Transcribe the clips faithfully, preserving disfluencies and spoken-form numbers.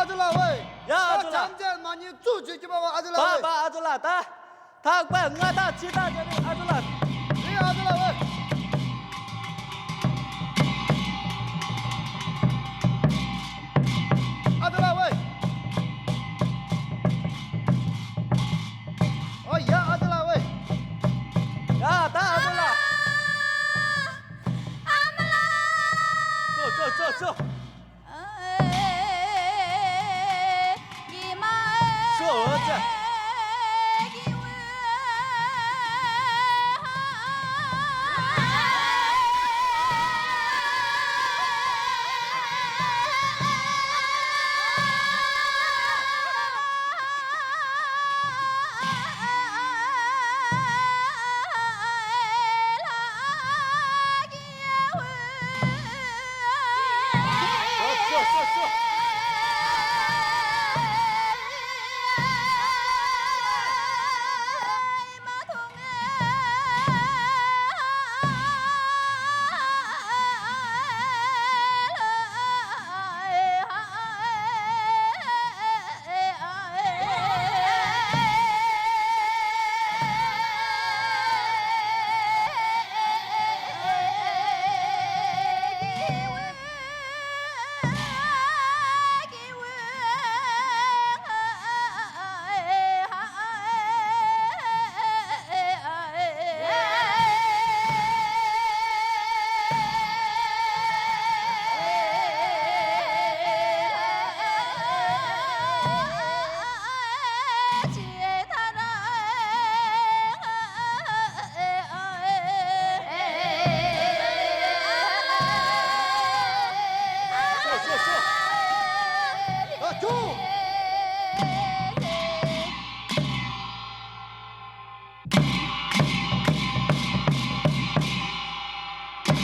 ཨ་ཅོ་ལགས་ཝེ། ཡ་ཨ་ཅོ་ལགས། ད་བྱམས་བརྩེ་མ་ཉེས་བཙུགས་བྱེད་ཀྱི་པ་བ་ཨ་ཅོ་ལགས་ཝེ། པ་པ་ཨ་ཅོ་ལགས་ད། ཐག་པ་ང་ད་ཅི་ད་ཅི་རེད་ཨ་ཅོ་ལགས། རེད་ཨ་ཅོ་ལགས་ཝེ། ཨ་ཅོ་ལགས་ཝེ། ཨོ་ཡ་ཨ་ཅོ་ལགས་ཝེ། ཡ་ད་ཨ་ཅོ་ལགས། ཨ་མ་ལགས། ཅོ་ཅོ་ཅོ་ཅོ།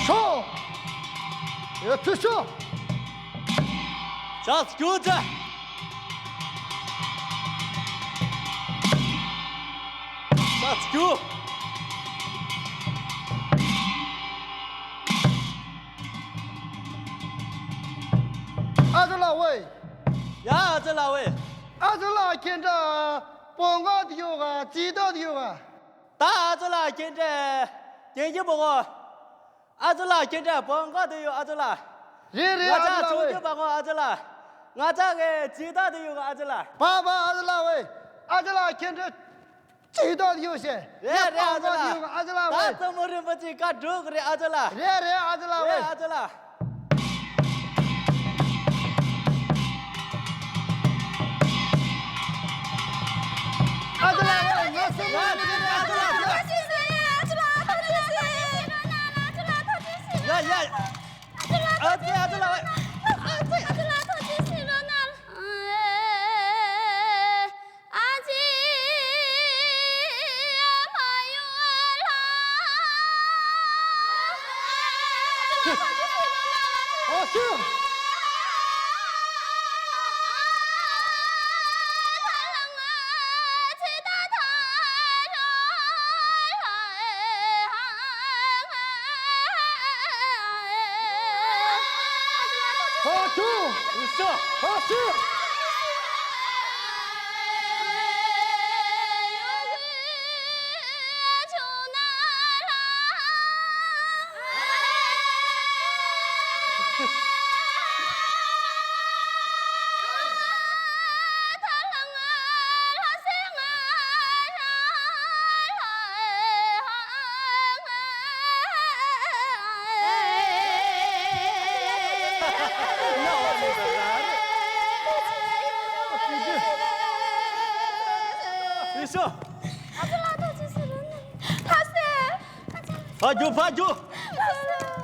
ཤོག་ཡ་ཚུར་ཤོག་ཅག་སྐྱོ་ཅག་ཅག་སྐྱོ། ཨ་ཅོ་ལགས་ཝེ། ཡ་ཨ་ཅོ་ལགས་ཝེ། ཨ་ཅོ་ལགས་ཁྱེད་འདྲ་བོང་ག་དེ་ཡོད་ག་ཅི་ཏོག་དེ་ཡོད་ག་ད་ཨ་ཅོ་ལགས་ཁྱེད་འདྲ་དེང་གི་བོང་ག་ཨ་ཅོ་ལགས་ཁྱེད་འདྲ་བོང་ག་དེ་ཡོད་ཨ་ཅོ་ལགས། རེད་རེད་ང་ཅག་ཨ་ཅོ་ལགས་ཆུང་ཆུང་པ་ངོ་ཨ་ཅོ་ལགས། ང་ཅག་གི་ཇི་ཏོག་དེ་ཡོད་ག་ཨ་ཅོ་ལགས། པ་པ་ཨ་ཅོ་ལགས་ཝེ། ཨ་ཅོ་ལགས་ཁྱེད་འདྲ། ཅི་ཏོག་ཡོད་ཤེ། རེད་རེད་ཨ་ཅོ་ལགས། ཨ་ཅོ་ལགས་ད་ཝེ། རྩེ་མོ་རིན་པོ་ཆེ་བཀའ་སྒྲུབ་གི་རེད་ཨ་ཅོ་ལགས། རེད་རེད་ཨ་ཅོ་ལགས་ཝེ། རེད་ཨ་ཅོ་ལགས། ཨ་ཅོ་ལགས་ཝེ་ང་རྩེ་མོ་རིན་པོ་ཆེ་ཨ་ཅོ་ལགས། ཡ་ཡ། ཨ་ཅེ་ཨ་ཅོ་ལགས་ཝེ། ཨ་ཅེ། ཨ་ཅེ། ཕར་རྒྱུག་ཕར་རྒྱུག་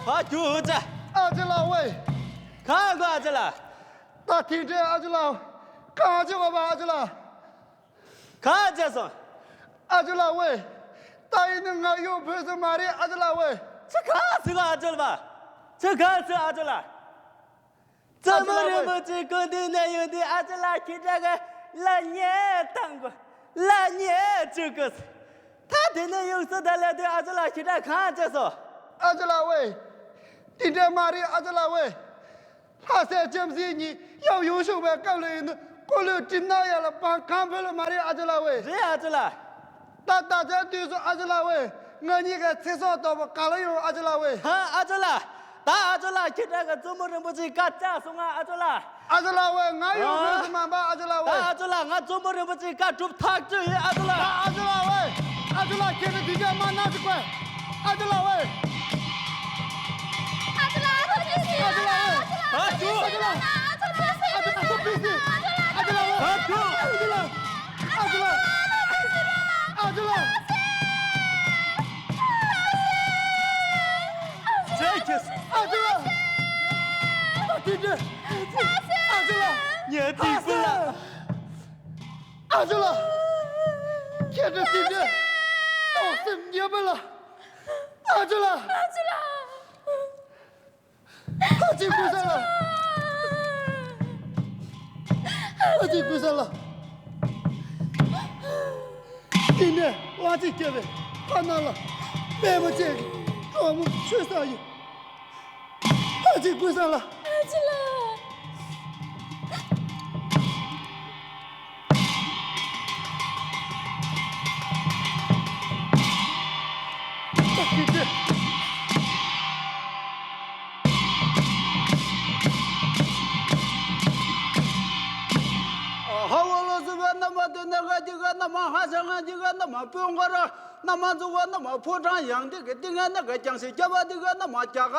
ཕར་རྒྱུག་ཨ་ཅེ། ཨ་ཅེ་ལགས་ཝེ། ག་གོ་ཨ་ཅེ་ལགས། ད་ཐེངས་འདྲའི་ཨ་ཅེ་ལགས། ག་ཅེ་གོ་བ་ཨ་ཅེ་ལགས། ག་ཅེ་སོང་། ཨ་ཅེ་ལགས་ཝེ། ད་ཡིན་ནི་ང་ཡོང་ཕོད་ས་མ་རེད་ཨ་ཅེ་ལགས་ཝེ། ཚེ་ག་ཚེ་ག་ཨ་ཅེ་ལགས། ཚེ་ག་ཚེ་ཨ་ཅེ་ལགས། རྩེ་མོ་རིན་པོ་ཆེ་སྐུ་མདུན་ནས་ཡོང་དུས་ཨ་ཅེ་ལགས་ཁྱེད་ཅག་གི་ལ་ཉེ་བཏང་དགོས། ལ་ཉེ་བཅུག་དགོས། ད་དེ་ནས་ཡོང་སུ་ད་ལས་དུས་ཨ་ཅེ་ལགས་ཁྱེད་ཅག་གང་བྱས་སོ། ཨ་ཅེ་ལགས་ཝེ། དེ་འདྲ་མ་རེད་ཨ་ཅེ་ལགས་ཝེ། ལྷ་སྲས་ལྕམ་སྲིང་གཉིས་ཡབ་ཡུམ་བཞུགས་པའི་སྐབས་ལ་ཡིན་ན་སྐུ་ལུས་གྲིབ་ནག་ཡལ་ལ་བང་གང་ཕོད་ལ་མ་རེད་ཨ་ཅོ་ལགས་ཝེ། རེད་ཨ་ཅོ་ལགས། ད་ད་ཆ་དུས་སུ་ཨ་ཅོ་ལགས་ཝེ། ང་གཉིས་ཀའི་ཚེ་སྲོག་ལྟ་བུ་ག་ལ་ཡོང་ཨ་ཅོ་ལགས་ཝེ། ཧ་ཨ་ཅོ་ལགས། ད་ཨ་ཅོ་ལགས་ཁྱེད་རང་གི་བཙུན་མོ་རིན་པོ་ཆེའི་བཀའ་བཅག་སོང་ང་ཨ་ཅོ་ལགས། ཨ་ཅོ་ལགས་ཝེ་ང་ཡོང་དགོས་སུ་མ་འབའ་ཨ་ཅོ་ལགས་ཝེ། ད་ཨ་ཅོ་ལགས་ང་བཙུན་མོ་རིན་པོ་ཆེའི་བཀའ་སྒྲུབ་ཐག་གཅོད་ཡིན་ཨ་ཅོ་ལགས། ད་ཨ་ཅོ་ལགས་ཝེ། ཨ་ཅོ་ལགས་ཁྱེད་ཀྱི་དུས་ཆད་མ་གནང་ཟིག་ཝེ། ཨ་ཅོ་ལགས་ཝེ། ཨ་ཅོ་ལགས་ཨ་ཅོ་ལགས་ཝེ། ཨ་ཅོ་ལགས་ཨ་ཅོ་ལགས་ཨ་ཅོ་ལགས་ཨ་ཅོ་ལགས་ཨ་ཅོ་ལགས་ཨ་ཅོ་ལགས། ཨ་ཅོ་ལགས། ཨ་ཅོ་ལགས། ངའི་སྡིག་པ་ལགས། ཨ་ཅོ་ལགས། ཁྱེད་ཀྱི་སྡིག་པ་སྟོང་སེམས་ཉེས་པ་ལགས། ཨ་ཅོ་ལགས། ཨ་ཅོ་ལགས། ཨ་ཅེ་ཀུན་བཟང་ལགས། ཨ་ཅེ་ཀུན་བཟང་ལགས། འདི་ནས་ཨ་ཅེ་སྐྱབས་པའི་ཕ་ནང་ལ་པད་མ་ཅན་གྱི་གྲོགས་མོ་ཆོས་བཟང་ཡོད། ཨ་ཅེ་ཀུན་བཟང་ལགས། ཨ་ཅེ་ལགས། ཧ་བོ་ལོ་སུ་བ་ན་མ་དེ་ན་ག་ཅི་ག་ན་མ་ཧ་ཤ་ང་ཅི་ག་ན་མ་པོ་འགོ་ར་ན་མ་ཛུ་ག་ན་མ་ཕོ་བྲང་ཡང་དེ་གི་ཏི་ང་ན་ག་ཀྱང་ཤི་རྒྱ་བ་དེ་ག་ན་མ་རྒྱ་ག་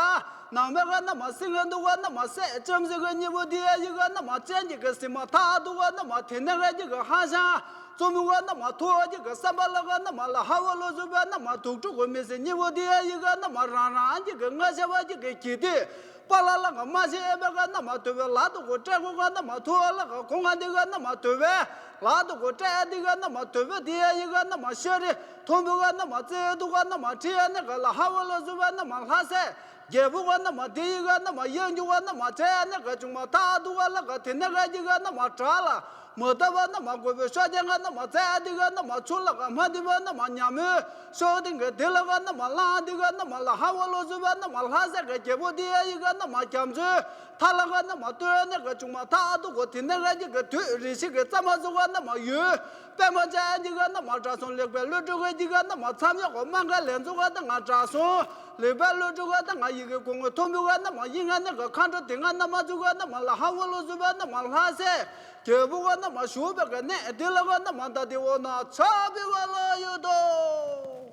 ནང་མེད་ག་ན་མ་སྲིང་ང་འདུག་ག་ན་མ་སྲས་ལྕམ་སྲིང་གི་གཉིས་པོ་དེ་ཡ་ཡི་ག་ན་མ་ཅན་གྱི་གི་སྲིང་མ་ཐག་འདུག་ག་ན་མ་དེ་ན་ག་ཅི་གི་ཧ་ཤ། བཙུན་མོ་ག་ན་མ་ཐུ་བ་ཅིག་གི་བསམ་པ་ལ་ག་ན་མ་ལ་ཧ་བ་ལོ་སུ་བ་ན་མ་དུག་ཕྲུག་གི་མི་སེ་གཉིས་པོ་དེ་ཡ་ཡི་ག་ན་མ་རང་རང་ཅིག་གི་ང་ཤ་བ་ཅིག་གི་གྱི་དེ་པ་ལ་ལ་ག་མ་ཤེས་ཨེ་བ་ག་ན་མ་དུ་བའི་ལ་དུ་གོ་སྤྲད་གོ་ག་ན་མ་ཐུ་བ་ལ་ག་ཁོང་ག་དེ་ག་ན་མ་དུ་བའི་ལ་དུ་གོ་སྤྲད་དེ་ག་ན་མ་དུ་བའི་དེ་ཡ་ཡི་ག་ན་མ་ཤ་རི་ཐོང་བུ་ག་ན་མ་ཙེ་དུ་ག་ན་མ་ཁྲི་ཡ་ནི་ག་ལ་ཧ་བ་ལོ་སུ་བ་ན་མ་ལྷ་སེ། རྒྱལ་པོ་ག་ན་མ་དེ་ཡི་ག་ན་མ་གཡང་རྒྱུ་ག་ན་མ་ཚེ་ནི་ག་ཅུང་མ་ཐག་ཏུ་ག་ལ་ག་དེ་ནི་ག་ཅི་ག་ན་མ་དྲག་ལ་མ་ད་བ་ན་མ་དགོས་པའི་ཤོ་ཅན་ག་ན་མ་ཚེ་དེ་ག་ན་མ་ཆུ་ལ་ག་མ་དེ་བ་ན་མ་ཉ་མོའི་ཤོ་དེ་ག་དེ་ལ་ག་ན་མ་ལང་དེ་ག་ན་མ་ལ་ཧ་བ་ལོ་སུ་བ་ན་མ་ལྷ་ས་ག་རྒྱལ་པོ་དེ་ཡི་ག་ན་མ་རྒྱ་མཚོའི་མཐའ་ལ་ག་ན་མ་ལྟོས་ནི་ག་ཅུང་མ་ཐག་ཏུ་ག་དེ་ནི་ག་ཅི་ག་དུས་རེ་ཞིག་གི་རྩ་མ་སུ་ག་ན་མ་ཡོད། པད་མ་ཅན་གྱི་ག་ན་མ་དྲ་སོང་ལེགས་པའི་བློ་གྲོས་གི་ག་ན་མ་མཚམས་ཡོག་གོ་མ་ག་ལན་ཚོ་ག་ད་ང་དྲ་སོང་ལེགས་པའི་བློ་གྲོས་ག་ད་ང་ཡི་གེ་གོང་གི་མཐོན་པོ་ག་ན་མ་ཡིན་ང་ནི་ག་མཁའ་འགྲོ་དེ་ང་ན་མ་ཚུ་ག་ན་མ་ལ་ཧ་བོ་ལོ་སུ་བ་ན་མ་ལྷ་སེ་རྒྱལ་པོ་ག་ན་མ་ཞུ་བ་ག་ནས་དེ་ལ་ག་ན་མ་ད་དེ་འོ་ན་ཚ་བི་བ་ལ་ཡོད་དོ།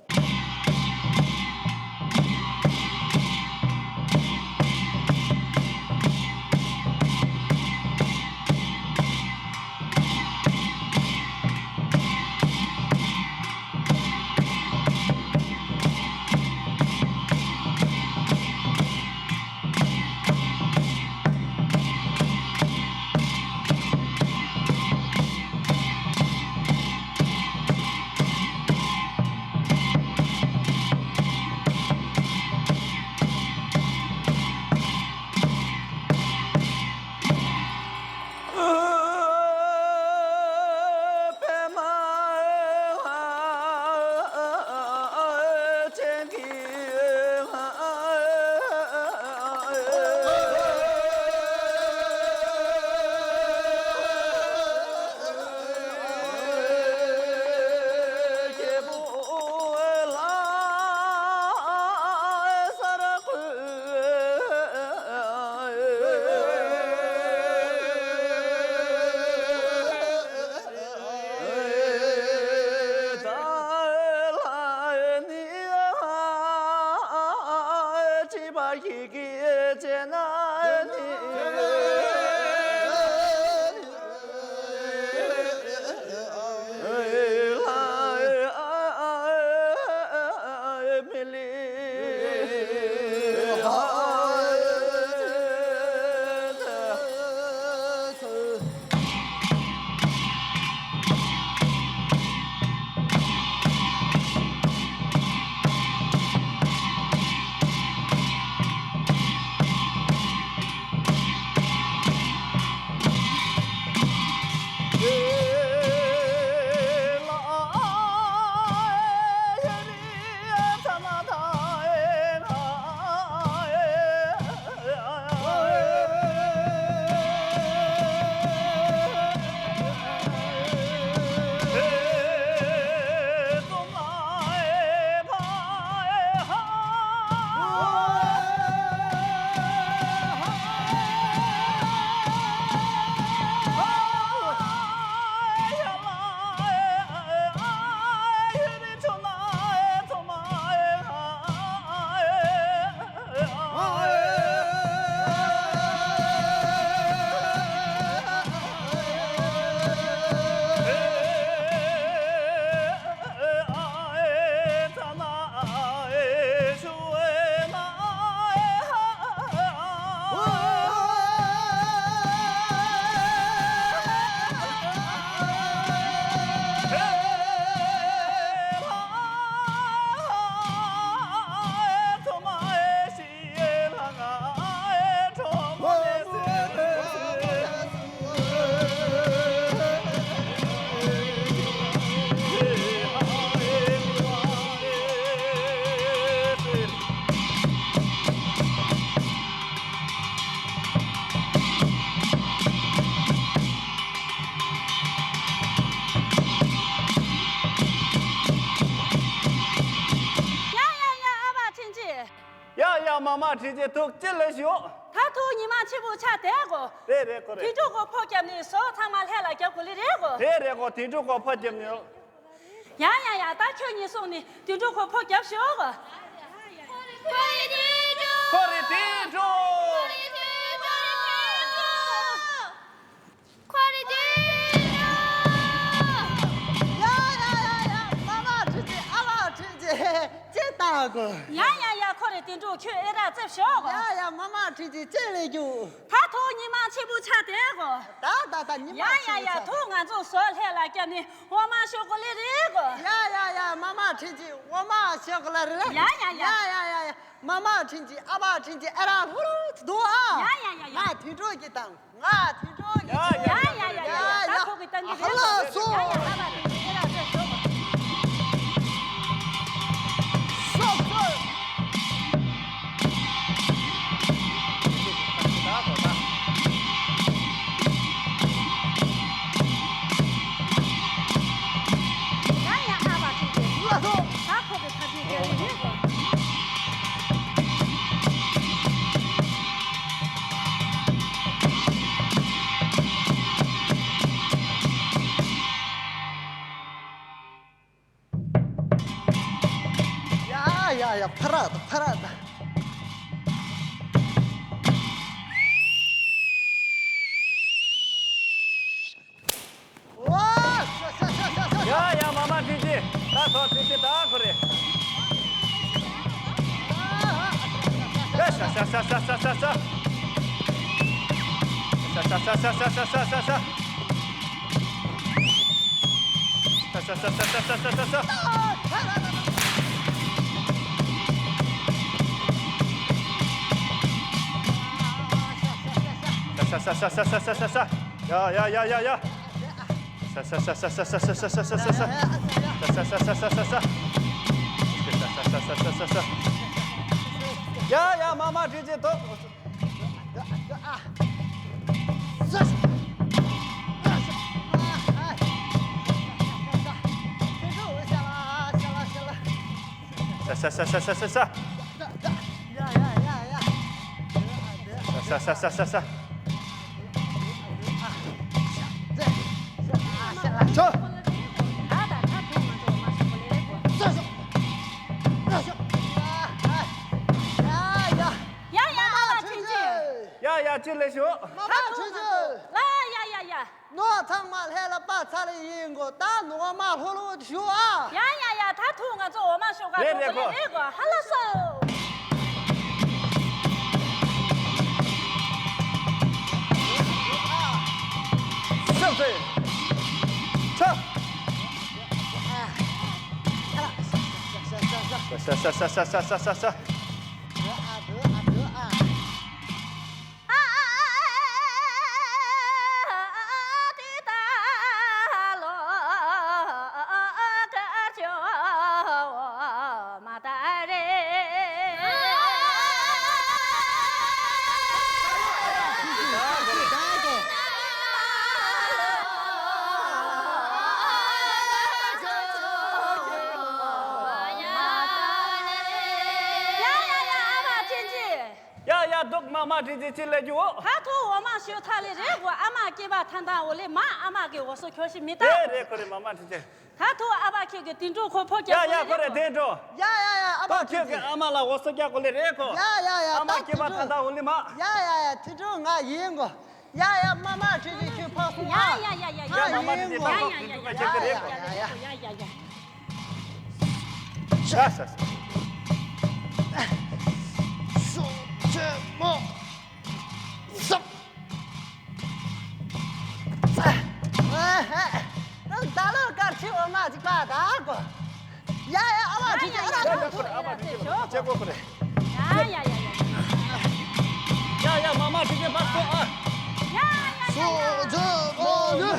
ཡ་ཡ། མ་མ་ཁྲིན་ཅི་ཐུགས་རྗེ་ལེགས་ཞུ། ད་ཐུགས་ཉི་མ་ཆེན་པོ་ཆགས་བསྡད་གོ། རེད་རེད། ཁོ་རེད། དུད་འགྲོ་གོ་ཕོ་རྒྱབ་ནས་ཟོག་ཚང་མ་ལྷས་ལ་རྒྱབ་དགོས་ལེ་རེད་གོ། རེད་རེད་གོ། དུད་འགྲོ་གོ་ཕོ་རྒྱབ་ནས། ཡ་ཡ་ཡ། ད་ཁྱོད་གཉིས་སོང་ནས་དུད་འགྲོ་གོ་ཕོ་རྒྱབ་ཤོག་གོ། ཁོ་རེད་དུད་འགྲོ། ཁོ་རེད་དུད་འགྲོ། ཁོ་རེད་དུད་འགྲོ། ཡ་ཡ་ཡ་ཡ། མ་མ་ཁྲིན་ཅི། ཨ་མ་ཁྲིན་ཅི། ཅི་ལྟ་གོ། ཡ་ཡ་ཡ། ཁོ་རེད་དུད་འགྲོ། ཁྱོད་ཨེ་རག་རྩེབ་ཤོག་གོ། ཡ་ཡ། མ་མ་ཁྲིན་ཅི་ཅི་ལས་རྒྱུ། ད་ཐུགས་ཉི་མ་ཆེན་པོ་ཆགས་བསྡད་གོ། ད་ད་ད་ཉི་མ་ཡ་ཡ་ཆེན་པོ་ཡ། ཆགས། ཐུགས་ང་ཚོ་ཟོག་ལྷས་ལ་རྒྱབ་ནས་འོ་མ་ཤོག་གོ་ལེ་རེད་གོ། ཡ་ཡ་ཡ། མ་མ་ཁྲིན་ཅི་འོ་མ་ཤོག་གོ་ལེ་རེད། ཡ་ཡ་ཡ། ཡ་ཡ་ཡ་ཡ། མ་མ་ཁྲིན་ཅི། ཨ་མ་ཁྲིན་ཅི། ཨེ་རག་ལྷུ་ལྷུ་འདུག་ཨ། ཡ་ཡ་ཡ་ཡ། ང་དུད་འགྲོ་གི་དང་། ང་དུད་འགྲོ་གི། ཡ་ཡ་ཡ་ཡ་ཡ། ད་ཁོ་གི་ཏང་གི། ཧ་ལ་སོ། ཡ་ཡ། ད་ད་དེ་ཨེ་རག་རྩེབ་ཤོག་གོ། སོ་སོ། ཡ་ཡ། ཨ་མ་ཁྲིན་ཅི། ལ་སོ། ད་ཁོ་གི་ཁ་ཆེ་རྒྱག་གི་ཡོད་གོ། ཡ་ཡ་ཡ། ཕ་ར་ད། ཕ་ར་ད། ཡ་ཡ། མ་མ་ཁྲིན་ཅི། ད་ཐོ་ཚིག་ཚིག་ད་ཁོ་རེད། ཤ་ཤ་ཤ་ཤ་ཤ་ཤ། ཤ་ཤ་ཤ་ཤ་ཤ་ཤ། ཤ་ཤ་ཤ་ཤ་ཤ་ཤ། ཤ་ཤ་ཤ་ཤ་ཤ་ཤ། ཡ་ཡ་ཡ་ཡ་ཡ། ཤ་ཤ་ཤ་ཤ་ཤ། ཤ་ཤ་ཤ་ཤ་ཤ་ཤ། ཡ་ཡ། མ་མ་ཁྲིན་ཅི་ཐུགས། ཤ་ཤ་ཤ་ཤ་ཤ་ཤ། ཤ་ཤ་ཤ་ཤ་ཤ། ཆོ། ཡ་ཡ། ཨ་མ་ཁྲིན་ཅི། ཡ་ཡ། ཅི་ལེ་ཞུ། མ་མ་ཁྲིན་ཅི། ལ་ཡ་ཡ་ཡ། ནོར་ཚང་མ་ལྷས་ལ་པ་ཚ་ལེ་ཡིན་གོ། ད་ནོར་མ་ལྷོ་ལྷོ་ཞུ་ཨ། ཡ་ཡ་ཡ། ད་ཐུགས་ང་ཚོ་འོ་མ་ཤོག་ག། རེད་རེད་གོ། རེད་གོ། ཧ་ལ་སོ། སོ་སོ། ཆོ། ཤ་ཤ་ཤ་ཤ་ཤ་ཤ། ཡ་ཡ་ཡ། ཨ་མ་ཁྲིན་ཅི། ཡ་ཡ། འདུག་མ་མ་ཁྲིན་ཅི་ཅི་ལས་རྒྱུ། ད་ཐུགས་འོ་མ་ཤོད་ཚར་ལེ་རེད་གོ། ཨ་མ་སྐྱེས་པ་ཐང་ཐང་འོ་ལེ་མ། ཨ་མ་གི་འོ་སོ་ཁྱོད་ཤི་མི་ལྟ། རེད་རེད། ཁོ་རེད་མ་མ་ཁྲིན་ཅི། ད་ཐུགས་ཨ་མ་ཁྱོད་ཀྱི་དུད་འགྲོ་གོ་ཕོ་རྒྱག་ཡ་ཡ། ཁོ་རེད་དུད་འགྲོ། ཡ་ཡ་ཡ། ཨ་མ་ཁྱོད་ཀྱི་ཨ་མ་ལ་འོ་སོ་རྒྱག་དགོས་ལེ་རེད་གོ། ཡ་ཡ་ཡ། ཨ་མ་སྐྱེས་པ་ཐང་ཐང་འོ་ལེ་མ། ཡ་ཡ་ཡ། དུད་འགྲོ་ང་ཡིན་གོ། ཡ་ཡ། མ་མ་ཁྲིན་ཅི་ཁྱོད་ཕར་སོང་ཨ། ཡ་ཡ་ཡ་ཡ། ཡ་ཡ། མ་མ་ཁྲིན་ཅི་ཕར་སོང་། དུད་འགྲོ་ང་ཁྱེད་ཀྱི་རེད་གོ། ཡ་ཡ་ཡ་ཡ། ཤ་ཤ་ཤ། ཤོག་ཆེན་མོ། སོག་ད་ད་ལོ་དཀར་ཆེ་འོ་མ་ཅིག་པ་ད་གོ། ཡ་ཡ། ཨ་མ་ཁྲིན་ཅི། ཨ་མ་ཁྲིན་ཅི། ཨ་མ་ཁྲིན་ཅི། ལྕགས་པོ་ཁོ་རེད། ཡ་ཡ་ཡ་ཡ། ཡ་ཡ། མ་མ་ཁྲིན་ཅི་ཕར་སོང་ཨ། ཡ་ཡ་ཡ་ཡ། སོག་ཆེན་མོ་ནི།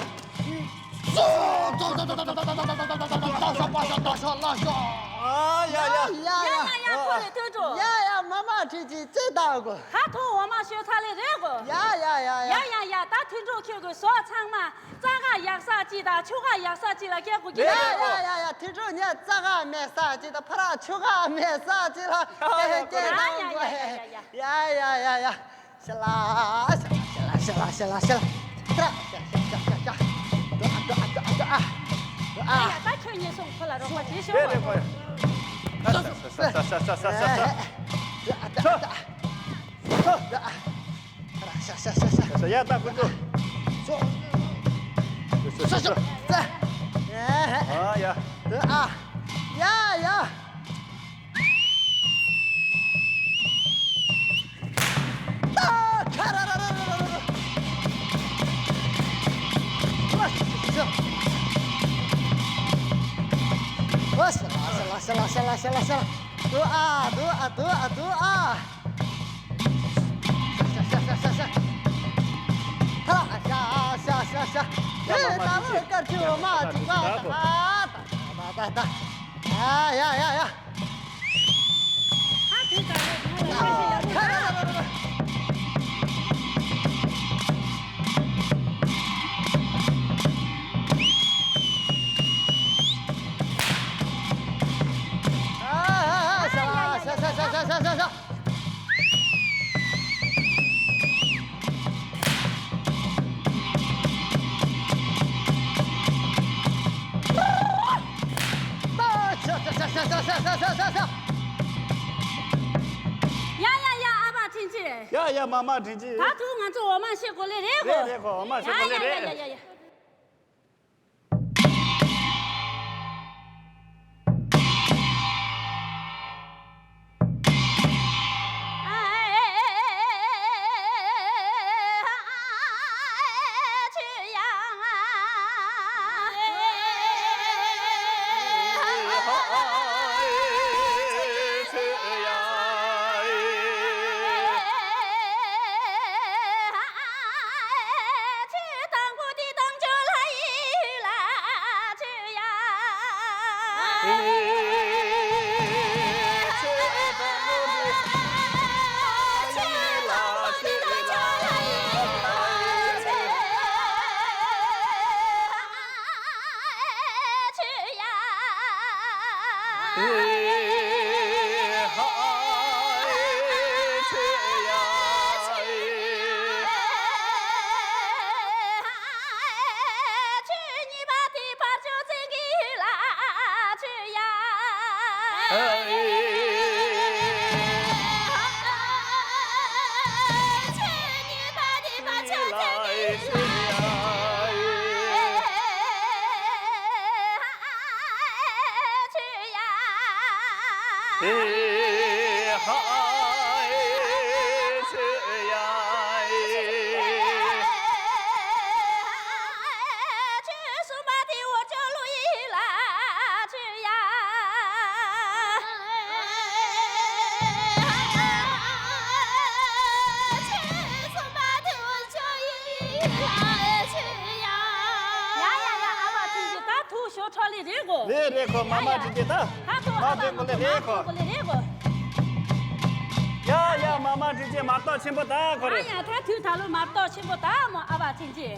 ཨ་ཡ་ཡ། ཡ་ཡ་ཡ། ཁོ་ལས་ཐོས་འགྲོ། ཡ་ཡ། མ་མ་ཁྲིན་ཅི་ཅི་ལྟ་གོ། ད་ཐུགས་འོ་མ་ཤོད་ཚར་ལེ་རེད་གོ། ཡ་ཡ་ཡ་ཡ། ཡ་ཡ་ཡ། ད་དུད་འགྲོ་ཁྱོད་ཀྱི་ཟོག་ཚང་མ་རྩྭ་ཁ་ཡག་ས་ཅིག་དང་ཆུ་ཁ་ཡག་ས་ཅིག་ལ་སྐྱེལ་དགོས་ཀྱི་རེད། ཡ་ཡ་ཡ་ཡ། དུད་འགྲོ་ངས་རྩྭ་ཁ་མེད་ས་ཅིག་དང་ཕ་ར་ཆུ་ཁ་མེད་ས་ཅིག་ལ་སྐྱེལ་གནང་དགོས། ཡ་ཡ་ཡ། ཡ་ཡ་ཡ་ཡ། ཤ་ལ་ཤ་ལ་ཤ་ལ་ཤ་ལ་ཤ་ལ། ཤ་ལ་ཤ་ཤ་ཤ་ཤ། འགྲོ་ཨ་འགྲོ་ཨ་འགྲོ་ཨ་འགྲོ་ཨ། འགྲོ་ཨ། ཡ་ཡ། ད་ཁྱོད་གཉིས་སོང་ཁོ་ལ་རོགས་པ་བྱེད་ཤོག་རེད་རེད་ཁོ། ཤ་ཤ་ཤ་ཤ། ཤ་ཤ་ཤ་ཤ། ཤ་ཤ་ཤ་ཤ། ཡ་ད་ཁོ་ཚོ། ཤ་ཤ་ཤ། ཨ་ཡ། འགྲོ་ཨ། ཡ་ཡ། འདུག་ཨ། འདུག་ཨ། འདུག་ཨ། འདུག་ཨ། ཡ་ཡ་ཡ་ཡ། ཨ་དེ་ད་ལོ་ང་ལ་ཤེས་ཤེས་ཡག་པོ་འདུག་ཨ་ཤ་ཤ་ཤ་ཤ་ཤ། ཡ་ཡ་ཡ། ཨ་མ་དྲིན་ཆེ། ཡ་ཡ། མ་མ་དྲིན་ཆེ། ད་དུང་ང་ཚོ་འོ་མ་བཤད་དགོས་ལེ་རེད་གོ། རེད་རེད་གོ། འོ་མ་བཤད་དགོས་ལེ་རེད། ཡ་ཡ་ཡ་ཡ་ཡ། ཡ་ཡ་ཡ། ཨ་བ་ཅན་གྱི་ད་ཐུགས་ཞོ་ཁྲོ་ལེ་རེད་གོ། རེད་རེད་གོ། མ་མ་དྲིན་ཆེ། ད་ད་ཐུགས་མ་ཨ་བ་དྲིན་གོ་ལེ་རེད་གོ། མ་དྲིན་གོ་ལེ་རེད་གོ། ཡ་ཡ། མ་མ་དྲིན་ཆེ། མ་གཏོགས་ཆེན་པོ་ད་ཁོ་རེད། ཨ་ཡ། ད་དུས་ད་ལོ་མ་གཏོགས་ཆེན་པོ་ད་མོ་ཨ་བ་ཅན་གྱི།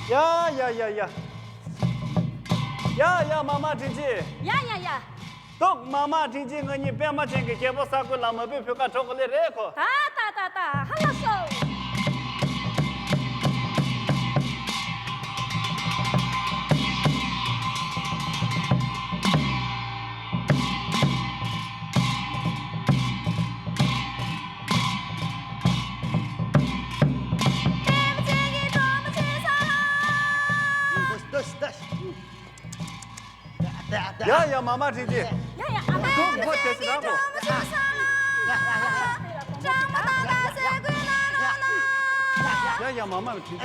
ཡ་ཡ་ཡ་ཡ། ཡ་ཡ། མ་མ་དྲིན་ཆེ། ཡ་ཡ་ཡ། ཏོག་མ་མ་དྲིན་ཆེ། ང་གཉིས་པད་མ་ཅན་གྱི་རྒྱལ་པོ་ས་ཁུལ་ལ་མ་བུ་བུ་ག་གྲོགས་གོ་ལེ་རེད་ཁོ། ད་ད་ད་ད། ཧ་ལ་སོ། ཡ་ཡ། མ་མ་དྲིན་ཆེ། ཡ་ཡ། ཨ་མ། ཏོག་མོ་དེ་ཚེ་རང་གོ། ཡ་ཡ། མ་མ་དྲིན་ཆེ།